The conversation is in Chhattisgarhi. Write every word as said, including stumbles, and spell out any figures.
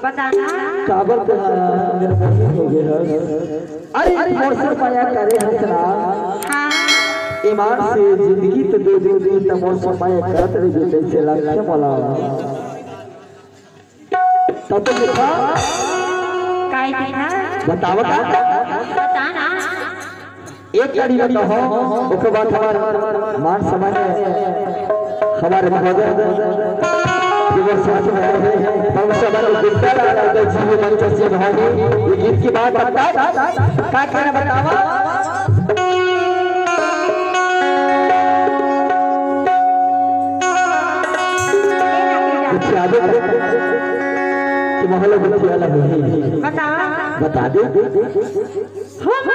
बताना। काबर तेरा मेरा बहिनी हो गया है। अरे, मोर से मया करे हस ना। हाँ। ईमान से जिंदगी तो दे दे, त मोर से मया करत रहिबे, कइसे लगथे मोला। तब तो देखा। काय देखा? बतावा का? बताना। एक कड़ी में कहो, ओकर बाद हमार मान सम्मान है। हमारे महोदय, दिवस साथ में आए हैं। हम सब हमारे विद्या लाल यादव जी भी मंच से भागी। ये गीत की बात बताओ, का कहना बतावा? कुछ याद है? कि मोहल्ला बच्चे वाला नहीं। बतावा। बता दे। हम